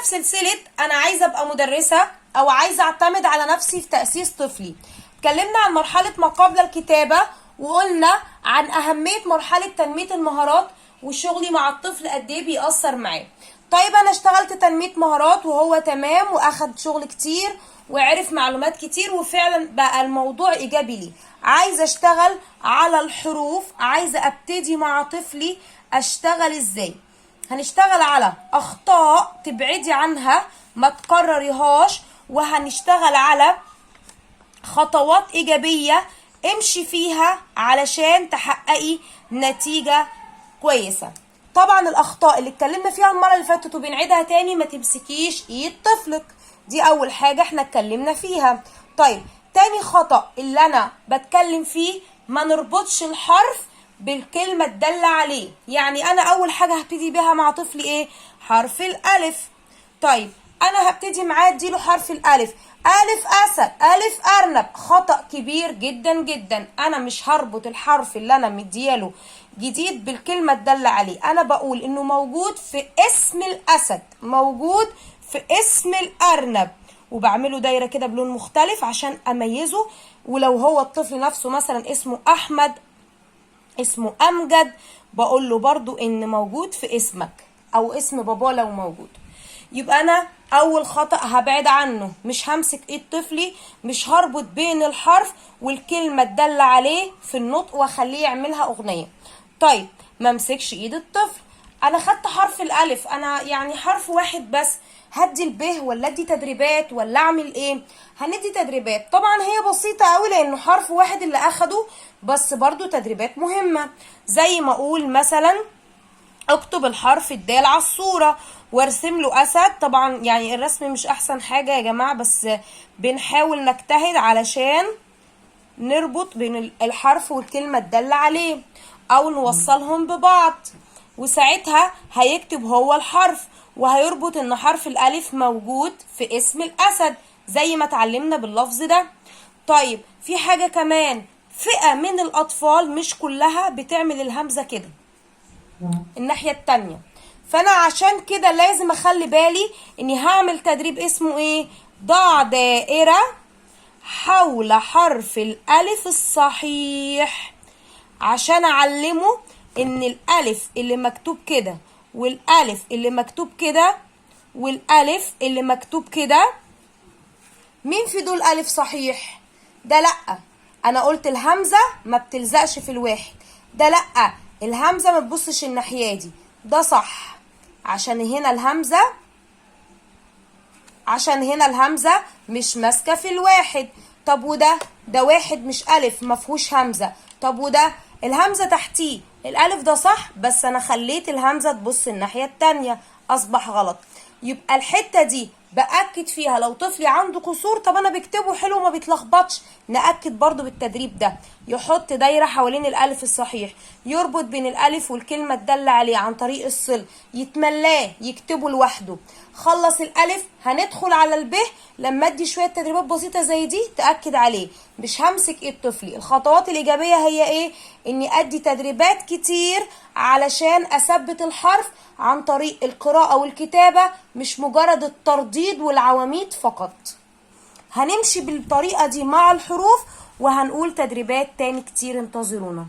في سلسلة أنا عايزة أبقى مدرسة أو عايزة أعتمد على نفسي في تأسيس طفلي. اتكلمنا عن مرحلة ما قبل الكتابة، وقلنا عن أهمية مرحلة تنمية المهارات وشغلي مع الطفل قد إيه بيأثر معاه. طيب أنا اشتغلت تنمية مهارات وهو تمام وأخد شغل كتير وعرف معلومات كتير وفعلا بقى الموضوع إيجابي ليه. عايزة أشتغل على الحروف، عايزة أبتدي مع طفلي أشتغل إزاي؟ هنشتغل على أخطاء تبعدي عنها ما تكرريهاش، وهنشتغل على خطوات إيجابية امشي فيها علشان تحققي نتيجة كويسة. طبعا الأخطاء اللي اتكلمنا فيها المرة اللي فاتت وبنعيدها تاني، ما تمسكيش ايد طفلك، دي أول حاجة احنا اتكلمنا فيها. طيب تاني خطأ اللي أنا بتكلم فيه، ما نربطش الحرف بالكلمة الدالة عليه. يعني أنا أول حاجة هبتدي بيها مع طفلي إيه؟ حرف الألف. طيب أنا هبتدي معاه اديله حرف الألف، ألف أسد، ألف أرنب. خطأ كبير جدا جدا. أنا مش هربط الحرف اللي أنا مدياله جديد بالكلمة الدالة عليه. أنا بقول إنه موجود في اسم الأسد، موجود في اسم الأرنب، وبعمله دايرة كده بلون مختلف عشان أميزه. ولو هو الطفل نفسه مثلا اسمه أحمد، اسمه أمجد، بقول له برضو إن موجود في اسمك أو اسم بابا لو موجود. يبقى أنا أول خطأ هبعد عنه، مش همسك إيد طفلي، مش هربط بين الحرف والكلمة الدالة عليه في النطق وأخليه يعملها أغنية. طيب ما امسكش إيد الطفل. أنا خدت حرف الألف، أنا يعني حرف واحد بس، هدي الب ولا ادي تدريبات ولا اعمل ايه؟ هندي تدريبات. طبعا هي بسيطة قوي لانه حرف واحد اللي اخده، بس برضو تدريبات مهمة. زي ما اقول مثلا اكتب الحرف الدال على الصورة وارسم له اسد. طبعا يعني الرسم مش احسن حاجة يا جماعة، بس بنحاول نجتهد علشان نربط بين الحرف والكلمة الدالة عليه او نوصلهم ببعض، وساعتها هيكتب هو الحرف وهيربط ان حرف الالف موجود في اسم الاسد زي ما اتعلمنا باللفظ ده. طيب في حاجة كمان، فئة من الاطفال مش كلها بتعمل الهمزة كده الناحية التانية، فانا عشان كده لازم اخلي بالي اني هعمل تدريب اسمه ايه؟ ضع دائرة حول حرف الالف الصحيح، عشان اعلمه ان الالف اللي مكتوب كده والالف اللي مكتوب كده والالف اللي مكتوب كده، مين في دول الف صحيح؟ ده لا، انا قلت الهمزة ما بتلزقش في الواحد، ده لا، الهمزة ما تبصش الناحية دي، ده صح عشان هنا الهمزة، عشان هنا الهمزة مش ماسكة في الواحد. طب وده، ده واحد مش ألف ما فيهوش همزة. طب وده الهمزة تحتيه الألف، ده صح بس أنا خليت الهمزة تبص الناحية التانية، أصبح غلط. يبقى الحتة دي بأكد فيها لو طفلي عنده قصور، طب أنا بكتبه حلو وما بيتلخبطش، نأكد برضو بالتدريب ده. يحط دايرة حوالين الألف الصحيح، يربط بين الألف والكلمة الدالة عليه عن طريق الصل، يتملاه يكتبه لوحده. خلص الألف هندخل على الب. لما ادي شوية تدريبات بسيطة زي دي تأكد عليه، مش همسك ايد طفلي. الخطوات الإيجابية هي ايه؟ اني ادي تدريبات كتير علشان اثبت الحرف عن طريق القراءة والكتابة، مش مجرد الترديد والعواميد فقط. هنمشي بالطريقة دي مع الحروف وهنقول تدريبات تاني كتير، انتظرونا.